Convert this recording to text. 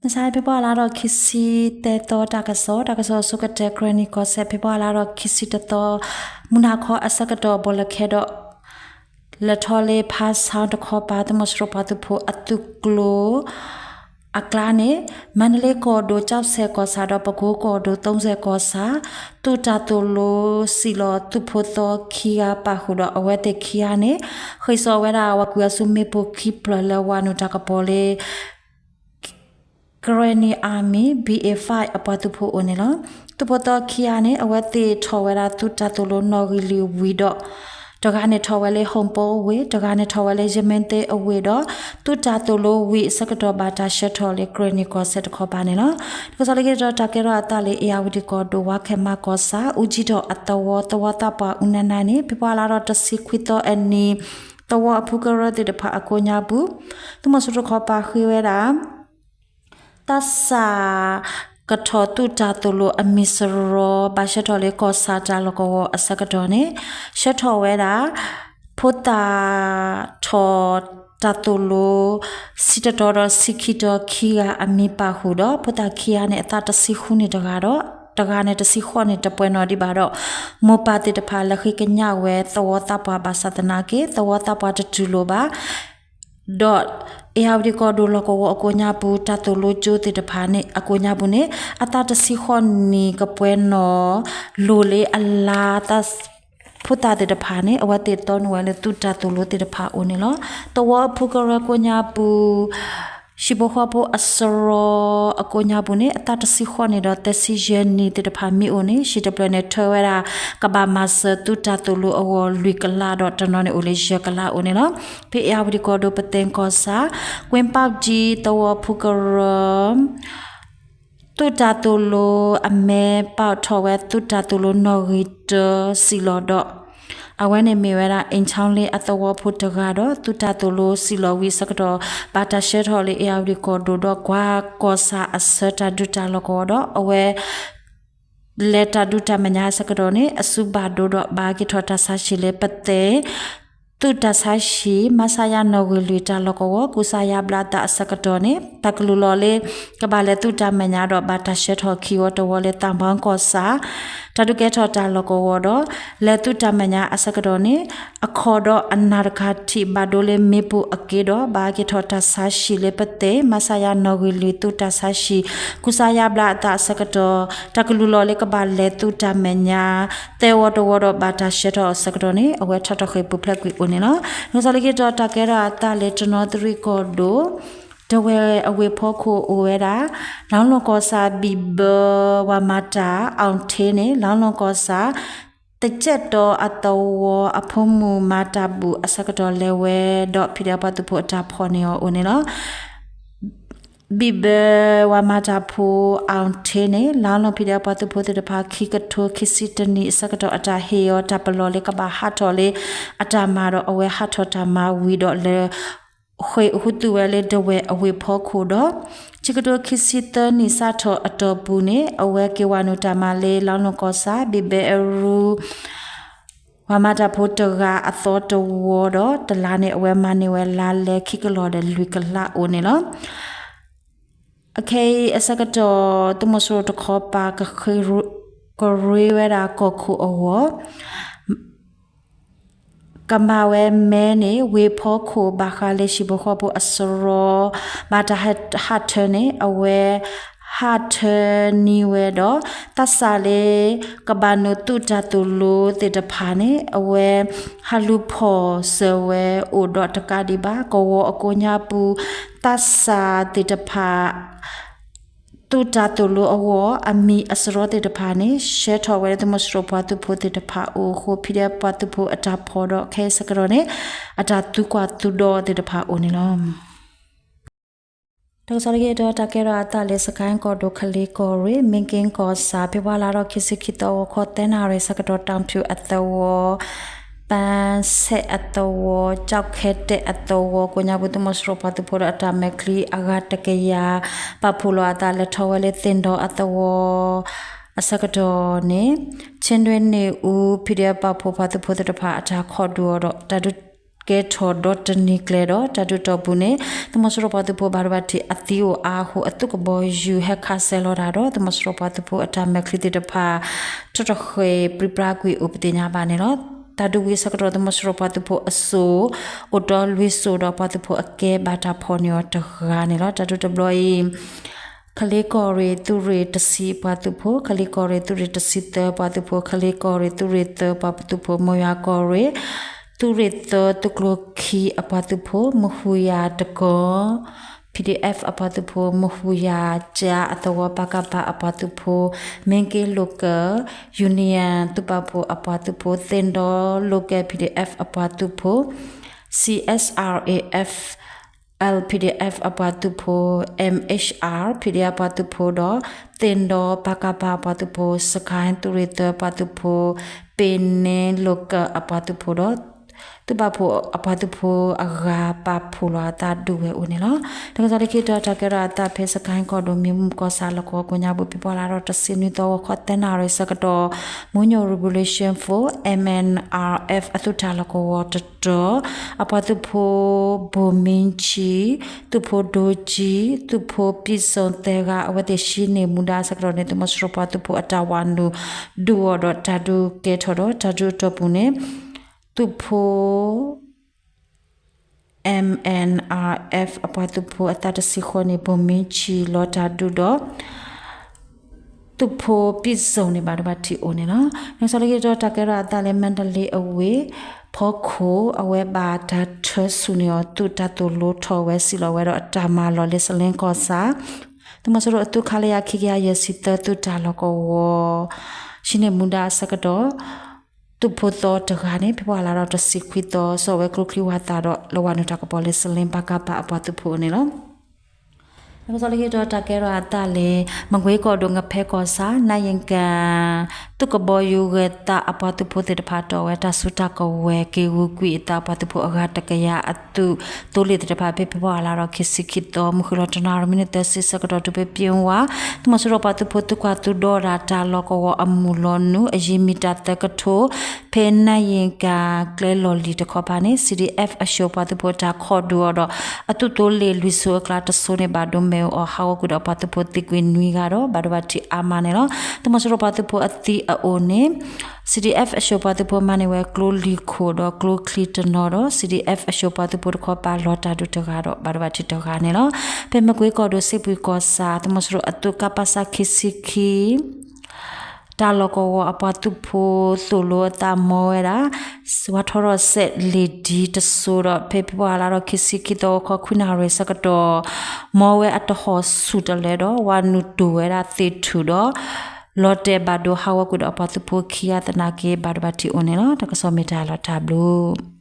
မဆါ ဖဲပှၤလါဒီးခံဆံသၢသီ တၢ်ကစီၣ်, တၢ်ကစီၣ်အဆိကတၢၢ် ကရၢနံၣ်ကီၢ်စဲၣ် ဖဲပှၤလါဒီးခံဆံတသီ မုၢ်နၤခီအဆၢကတီၢ် ဘီၣ်လၢခဲဒီး လဲၤထီၣ်လၢဖါဆါတခီပၤ သုးမီၤစိရိၤပှၤသုးဖိအသုးကျိၤ အကျါန့ၣ် မါဒလ့ကီၢ်ဒိၣ် ကၠီၣ်စဲၣ်ကီၢ်ဆၣ်ဒီး ပကိကီၢ်ဒိၣ် သိစဲၣ်ကီၢ်ဆၣ် သုးတၢ်သိၣ်လိစံးလီၤ သုးဖိသီခံဂၤပာ်ဃုာ်ဒီး အဝဲသ့ၣ်ခံဂၤန့ၣ် ဃ့ၢ်စိာ်ဝဲဒၣ် ဝၤကွံာ်အီၤဆူမ့ၣ်ပိၢ်ခံဖျၢၣ် လၢဝၤနုာ်တၢ်ကပီၤလၢ Karenni Army B A five အပှၤသုးဖိအိၣ်န့ၣ်လီၤ. သုးဖိသီခံဂၤန့ၣ် အဝဲသ့ၣ်ထီၣ်ဝဲဒၣ် သုးတၢ်သိၣ်လိနီၣ်ဂံၢ်လွံၢ်ဝံၤဒီး တဂၤန့ၣ်ထီၣ်ဝဲလၢ ဟီၣ်ပီဝ့ၢ်, တဂၤန့ၣ်ထီၣ်ဝဲလၢ ယမ့ၢ်သ့အဝ့ၢ်ဒီး သုးတၢ်သိၣ်လိဝံၤအဆၢကတီၢ် ဘၣ်တၢ်ဆှၢထီၣ်လၢ ကရၢနံၣ်ကီၢ်စဲၣ်တခီပၤန့ၣ်လီၤ. တၢ်ကစီၣ်လၢခံတတီၤ တၢ်ကဲထီၣ်အသးလၢ အ့ၣ်ယၣ်ဝတံၣ်ကီၢ်ဒိၣ် ဝါခဲမးကီၢ်ဆၣ် အူကၠံထီၣ်အသဝီ သဝီသးပှၢ်အူနးနးန့ၣ် ဖဲပှၤလါဒီးတဆံခွံသီအနံၤ သဝီအဖုကရၢသ့ၣ်တဖၣ်အကိးညါပူၤ သုးမီၤစိရိၤတခီပၤဃ့ဝဲဒၣ် သးစၢ်ကထီၣ်သုးတၢ်သိၣ်လိအမံၤစရီ ဘၣ်ဆှၢထီၣ်လၢကီၢ်ဆၣ်တၢ်လီၢ်ကဝီၤအဆၢကတီၢ်န့ၣ် ဆှၢထီၣ်ဝဲဒၣ် ဖိသၣ်ထီၣ်တၢ်သိၣ်လိ ဆံတတီၤဒီးဆံခံတီၤခံဂၤအမံၤပာ်ဃုာ်ဒီး ဖိသၣ်ခံဂၤန့ၣ် အသးတဆံဃုနံၣ်တဂၤဒီး တဂၤန့ၣ်တဆံဃိးနံၣ်တပှဲၤနီၣ်ဒံးဘၣ်ဒီး မိၢ်ပၢ်သ့ၣ်တဖၣ်လဲၤဃ့ကညးဝဲသဝီသးပှၢ်ဘၣ်ဆၣ်သနာ်က့ သဝီသးပှၢ်တတူၢ်လိာ်ဘၣ် ဒီး အ့ၣ်ယၣ်ဝတံၣ်ကီၢ်ဒိၣ်လီၢ်ကဝီၤအကိးညါပူၤ တၢ်သိၣ်လိကၠိသ့ၣ်တဖၣ်န့ၣ် အကိးညါပူၤန့ၣ် အသးတဆံဃိးနံၣ်ကပှဲၤနီၣ် လိၣ်လၢအလါ ဖိသၣ်သ့ၣ်တဖၣ်န့ၣ် အဝဲသ့ၣ်တီနုာ်ဝဲလၢသုးတၢ်သိၣ်လိသ့ၣ်တဖၣ်အိၣ်န့ၣ်လီၤ. သဝီအဖုကရၢကိးညါပူၤ ဟံၣ်ဖိဃီဖိအစရီအကိးညါပူၤန့ၣ် အသးတဆံဃိးနံၣ်ဒီးသၢဆံယဲၢ်နံၣ်သ့ၣ်တဖၣ်မ့ၢ်အိၣ်န့ၣ် ဟံၣ်တဖျၢၣ်န့ၣ်ထၢဝဲဒၣ် ကဘၣ်မၤစၢၤသုးတၢ်သိၣ်လိအဂီၢ်လွံၢ်ကလးဒီးတနီၤန့ၣ်အိၣ်လၢယဲၢ်ကလးအိၣ်န့ၣ်လီၤ. ဖဲအ့ၣ်ယၣ်ဝတံၣ်ကီၢ်ဒိၣ် ပသ့ၣ်ကီၢ်ဆၣ် ကွ့ပၣ်ကၠံသဝီဖုကရၢ သုးတၢ်သိၣ်လိအမဲာ်ပာ်ထီၣ်ဝဲ သုးတၢ်သိၣ်လိနီၣ်ဂံၢ်တၢစံးလီၤဒီး အဝဲန့ၣ်မ့ၢ်ဝဲဒၣ် အ့ၣ်ခၠီလ့အသဝီဖိတဂၤဒီး သုးတၢ်သိၣ်လိစံးလီၤဝံၤအဆၢကတီၢ် ဘၣ်တၢ်ဆှၢထီၣ်လၢ အ့ၣ်ယၣ်ဝတံၣ်ကီၢ်ဒိၣ်ဒီး ကွၢ်ကီၢ်ဆၣ်အဆၢတၢ်ဒုးတၢ်လီၢ်ကဝီၤဒီး အဝဲ လဲၤတၢ်ဒုးတၢ်မဲာ်ညါအဆၢကတီၢ်န့ၣ် အစုဘၣ်ဒိဒီးဘၣ်က့ၤထီၣ်တၢ်ဆါဟံၣ်လၢပသ့ၣ် သုးတၢ်ဆါဟံၣ် မဆါယါနီၣ်ဂံၢ်လွံၢ်တၢ်လီၢ်ကဝီၤ ကူစါယါဘျါသးအဆၢကတီၢ်န့ၣ် တၢ်ကလုၢ်လီၤလၢ ကဘၣ်လဲၤသုးတၢ်မဲာ်ညါဒီးဘၣ်တၢ်ဆှၢထီၣ်ခံဝီတဝီလၢ သၣ်ဘီကီၢ်ဆၣ် တၢ်ဒုးကဲထီၣ်တၢ်လီၢ်ကဝီၤဒီး လဲၤသုးတၢ်မဲာ်ညါအဆၢကတီၢ်န့ၣ် အခီၣ်ဒီးအနၢ်တကၤထံးဘၣ်ဒိလၢမ့ၣ်ပိၢ်အက့ဒီး ဘၣ်က့ၤထီၣ်တၢ်ဆါဟံၣ်လၢပသ့ၣ် မဆါယါနီၣ်ဂံၢ်လွံၢ်သုးတၢ်ဆါဟံၣ် ကူစါယါဘျါအသးအဆၢကတီၢ် တၢ်ကလုၢ်လီၤလၢကဘၣ်လဲၤသုးတၢ်မဲာ်ညါ သၢဝီတဝီဒီးဘၣ်တၢ်ဆှၢထီၣ်အဆၢကတီၢ်န့ၣ် အဝဲထီၣ်ထီၣ်ဃ့ၢ်ပူၤဖျဲးကွံာ်အိၣ်န့ၣ်လီၤ. နကစီၣ်လၢခံတတီၤ တၢ်ကဲထီၣ်အသးလၢတနီသရံၣ်ကီၢ်ဒိၣ် တဝဲၢ်အဝ့ၢ်ဖီခိၣ်အိၣ်ဝဲဒၣ် လါလူၢ်ကီၢ်ဆၣ် ဘံၣ်ဘၢ ဝၤမၤတၢ် အောင်ဌေးန့ၣ် လါလူၢ်ကီၢ်ဆၣ် တကဲတီအသဝီအဖိမုၣ်မၤတၢ်ဘူၣ်အဆၢကတီၢ်လဲၤဝဲဒီး ဖံးဒဲးပှၤသုးဖိအတၢ်ဖီၣ်န့ၢ်အီၤအိၣ်န့ၣ်လီၤ. ဘံၣ်ဘၢ ဝၤမၤတၢ်ဖိ အောင်ဌေးန့ၣ် လါလူၢ်ဖံးဒဲးပှၤသုးဖိသ့ၣ်တဖၣ် ခံကထိခံဆံတၢနံၣ်အဆၢကတီၢ် အတၢ်ဟ့ၣ်အီၤတၢ်ပလီၢ်လၢကဘၣ်ဟးထီၣ်လၢအတၢ်မၤဒီး အဝဲဟးထီၣ်တၢ်မၤဝံၤဒီးလၢ ဃ့ၢ်ဟူးသုးဝဲလၢဒဝဲၢ်အဝ့ၢ်ဖီခိၣ်ဒီး ခံကထိခံဆံသၢနံၣ်စးထီၣ်အတီၢ်ပူၤန့ၣ် အဝဲက့ၤဝၤနုာ်တၢ်မၤလၢ လါလူၢ်ကီၢ်ဆၣ် ဘံၣ်ဘဲအရူ ဝၤမၤတၢ်ဖိတဂၤအသီတဝီဒီး တလါန့ၣ် အဝဲမၤန့ၢ်ဝဲလါလဲခံကလီၢ်ဒီးလွံၢ်ကလးအိၣ်န့ၣ်လီၤ. အခဲအံၤအဆၢကတီၢ် သုးမီၤစိရိၤတခီပၤ ကရ့ဝဲဒၣ်ကီၢ်ခိၣ်အဂီၢ် ကမၤဝဲမဲန့ၣ် ဝ့ၢ်ဖီခိၣ်ဘၣ်ဃးလၢဟံၣ်ဖိဃီဖိအစရီ ဘၣ်တၢ်ဟးထၢန့ၣ် အဝဲဟးထၢန့ၢ်ဝဲဒီး သးစၢ်လၢ ကဘၣ်နုာ်သုးတၢ်သိၣ်လိသ့ၣ်တဖၣ်န့ၣ် အဝဲဟးလူၤဖီၣ်စၢၤဝဲအိၣ်ဒီးတကးဒံးဘၣ် ကဝီၤအကိးညါပူၤ သးစၢ်သ့ၣ်တဖၣ် သုးတၢ်သိၣ်လိအဂီၢ် အမံၤအစရီသ့ၣ်တဖၣ်န့ၣ် ဆှၢထီၣ်ဝဲလၢသုးမီၤစိရိၤပှၤသုးဖိသ့ၣ်တဖၣ်အအိၣ်အဃိ ဖံးဒဲးပှၤသုးဖိအတၢ်ဖီၣ်ဒီး ခဲအံၤဆၢကတီၢ်န့ၣ် အတၢ်သံကွၢ်သံဒိးသ့ၣ်တဖၣ်အိၣ်န့ၣ်လီၤ. တၢ်ကစီၣ်လၢခံတတီၤ တၢ်ကဲထီၣ်အသးလၢ စကဲၣ်ကီၢ်ဒိၣ် ကလ့ကီၢ်ရ့ၣ် မ့ၢ်က့ၣ်ကီၢ်ဆၣ် ဖဲပှၤလါဒီးခံဆံခံသီ ဂီၤခီသၢနၣ်ရံၣ်ဆၢကတီၢ် တၢ်ဖၠူၣ်အသဝီ ပၣ်ဆဲးအသဝီ ကၠီၣ်ခဲတဲာ်အသဝီ ကိးညါပူၤ သုးမီၤစိရိၤပှၤသုးဖိဒီးအတၢ်မဲာ်ချံအဂၤတကယၤ ပာ်ဖှိၣ်လီၤအသးလဲၤထီၣ်ဝဲလၢသ့ၣ်ဒီးအသဝီ အဆၢကတီၢ်န့ၣ် ခ့ၣ်ဒွဲၣ်န့ၣ်အူ ဖံးဒဲးပာ်ဖှိၣ်ပှၤသုးဖိသ့ၣ်တဖၣ်အတၢ်ခိးဒုးအီၤဒီး တၢ်ဒုး ကဲထီၣ်ဒီတနံၤကျဲဒီး တၢ်ဒုးတီၢ်ပူၤန့ၣ် သုးမီၤစိရိၤပှၤသုးဖိဘၣ်ဒိဘၣ်ထံးအသံအိၣ်အါအဃိ အသုးကဘီယူၤဟဲခးစဲးလီၤတၢ်ဒီး သုးမီၤစိရိၤပှၤသုးဖိအတၢ်မဲာ်ချံသ့ၣ်တဖၣ် ထီၣ်တဃဲၤပြံပြါကွံာ်အိၣ်ပသ့ၣ်ညါဘၣ်န့ၣ်လီၤ. တၢ်ဒုးဝံၤအဆၢကတီၢ် သုးမီၤစိရိၤပှၤသုးဖိအစိၤ အိၣ်တီလွံၢ်စိၤဒီး ပှၤသုးဖိအကဲဘၣ်တၢ်ဖီၣ်န့ၢ်အီၤတဂၤန့ၣ်လီၤ. တၢ်ဒုးတဘျီအံၤ ကလ့ကီၢ်ရ့ၣ်သုးရ့ၣ်တဆံပှၤသုးဖိ, ကလ့ကီၢ်ရ့ၣ်သုးရ့ၣ်တဆံသၢပှၤသုးဖိ, ကလ့ကီၢ်ရ့ၣ်သုးရ့ၣ်သၢပှၤသုးဖိ, မိၢ်ယွၤကီၢ်ရ့ၣ် သုးရ့ၣ်သၢသုးကျိၤခံအပှၤသုးဖိ, မဟူယၤတကီၢ် P D F အပှၤသုးဖိ, မဟူယၤကၠါအသဝီ ပကဖ အပှၤသုးဖိ, မ့ၢ်က့ local union သုးပာ်ဖှိၣ်အပှၤသုးဖိ, သ့ၣ်ဒီ local P D F အပှၤသုးဖိ, C S R A F L P D F အပှၤသုးဖိ, M H R P D F အပှၤသုးဖိဒီး သ့ၣ်ဒီ ပကဖ အပှၤသုးဖိ, စကဲသုးရ့ၣ်သၢပှၤသုးဖိ, ပ့ၤန့ local အပှၤသုးဖိဒီး သုးပာ်ဖှိၣ်အပှၤသုးဖိအဂၤပာ်ဖှိၣ်လီၤအသးဒုးဝဲအိၣ်န့ၣ်လီၤ. တၢ်ကစီၣ်လၢခံတီၤ တၢ်ကဲထီၣ်အသးဖဲစကဲကီၢ်ဒိၣ် မ့ၣ်အူကီၢ်ဆၣ်လီၢ်ကဝီၤကိးညါပူၤ ဖဲဖ့ၤဘြူၤအါလါဒီးတဆံနွံသီ ဂီၤခီသၢနၣ်ရံၣ်ဆၢကတီၢ် မူညိၣ် Revolution Force M N R F အသုးတၢ်လီၢ်ကဝီၤတတီၤ အပှၤသုးဖိ ဘိၣ်မံဆံ, သုးဖိဒိကၠံ, သုးဖိပံၣ်စိၣ်သၢဂၤ အဝဲသ့ၣ်ဟံးန့ၢ်မူဒါအဆၢကတီၢ်န့ၣ် သုးမီၤစိရိၤပှၤသုးဖိအတၢ်ဝးနုာ်ဒုးအီၤဒီး တၢ်ဒုးကဲထီၣ်ဒီး တၢ်ဒုးအတီၢ်ပူၤန့ၣ် သုးဖိ M N R F အပှၤသုးဖိအသးတဆံဃိးန့ၣ် ဘိၣ်မံဆံလီၤတၢ်ဒုးဒီး သုးဖိပံၣ်စိၣ်န့ၣ် ဘၣ်ဒိဘၣ်ထံးအိၣ်န့ၣ်လီၤ. တၢ်ကစီၣ်လၢခံတီၤ တၢ်ကဲထီၣ်အသးလၢ မါတလ့အဝ့ၢ် ဖီခိၣ် အဝဲဘၣ်တၢ်ထၢဆူၣ်န့ၢ်အီၤ သုးတၢ်သိၣ်လိထီၣ်ဝဲ စံးလီၤဝဲဒီးအတၢ်မၤလီၢ်လၢ စလ့ကီၢ်ဆၣ် သုးမီၤစိရိၤအသုး ခလရ ခံကယၤယဲၢ်ဆံသၢ သုးတၢ်လီၢ်ကဝီၤ ဟံးန့ၢ်မူဒါအဆၢကတီၢ် သုးဖိသီတဂၤန့ၣ် ဖဲဖ့ၤဘြူၤအါလါဒီးတဆံခွံသီ စိာ်ဝဲကျိချံဝၣ်သၣ်ဒီး လဲၤဝဲနုာ်တၢ်ကပီၤလၢ စလ့ပကဖ အပှၤသုးဖိန့ၣ်လီၤ. တၢ်ကစီၣ်လၢခံတီၤ တၢ်ကဲထီၣ်အသးလၢ မကွ့ကီၢ်ဒိၣ် ငဖဲကီၢ်ဆၣ် နၢ်ယ့ကၣ် သုးကဘီယူၤဂဲၤသးအပှၤသုးဖိသ့ၣ်တဖၣ် တီၢ်ဝဲတၢ်စုတၢ်ကဝဲၤ က့ၤဂုာ်ကွံာ်အသး အပှၤသုးဖိအဂၤတကယၤအသုးသိလ့ၣ်သ့ၣ်တဖၣ် ဖဲဖ့ၤဘြူၤအါလါဒီးခံဆံခံသီ မုၢ်ဃုာ်လီၤတနၣ်ရံၣ်မံးနံးသၢဆံဆၢကတီၢ် တုၤဖဲပၠ့ဝါ သုးမီၤစိရိၤပှၤသုးဖိသုးကွၢ်သုးဒီတၢ်လီၢ်ကဝီၤအမုၢ်လီၤနုာ် အယံၤမံၤတၢ်သၢကထိ ဖဲနၢ်ယ့ကၣ်ကျဲလီၢ်လံၤတခီပၤန့ၣ် C D F အၡိၣ်ပှၤသုးဖိတၢ်ခိးဒုးအီၤဒီး အသုးသိလ့ၣ်လွံၢ်စိၤအကျါတစိၤန့ၣ် ဘၣ်ဒိမ့ၣ်အူအီၣ် ဟးဂီၤကွံာ်ဒီးပှၤသုးဖိသံကွံာ်နွံဂၤဒီး ဘၣ်ဒိဘၣ်ထံးအါမးန့ၣ်လီၤ. သုးမီၤစိရိၤပှၤသုးဖိအသံအအိၣ်န့ၣ် C D F အၡိၣ်ပှၤသုးဖိမၤန့ၢ်ဝဲကျိလံၤခိၣ်ဒီးကျိချံတနီၤဒီး C D F အၡိၣ်ပှၤသုးဖိတခီပၤလီၤတၢ်ဒုးတဂၤဒီး ဘၣ်ဒိဘၣ်ထံးတဂၤန့ၣ်လီၤ. ဖဲမကွ့ကီၢ်ဒိၣ် စ့ၣ်ပှံၤကီၢ်ဆၣ် သုးမီၤစိရိၤအသုး ကပစ ခံဆံခံ တၢ်လီၢ်ကဝီၤအပှၤသုးဖိသိၣ်လိအသးမီဝဲဒၣ် ဝါထီၣ်ထီၣ်စဲးလ့ၣ်ဒံတစိၤဒီး ဖဲဖ့ၤဘြူၤအါလါဒီးခံဆံခံသီ ဂီၤခီခွံနၣ်ရံၣ်ဆၢကတီၢ် မီဝဲအတဟီၣ်ဆူၣ်တလၢဒီး ဝၤနုာ်တိၢ်ဝဲဒၣ်သ့ၣ်ထူၣ်ဒီး လီၤတဲာ်ဘၣ်ဒိဟးဂီၤကွံာ်ဒီးအပှၤသုးဖိခံဂၤသနာ်က့ ဘၣ်ဒိဘၣ်ထံးအိၣ်န့ၣ်လီၤ. တၢ်ကစီၣ်မ့ၢ်တၢ်လီၤတၢ်ဘျုး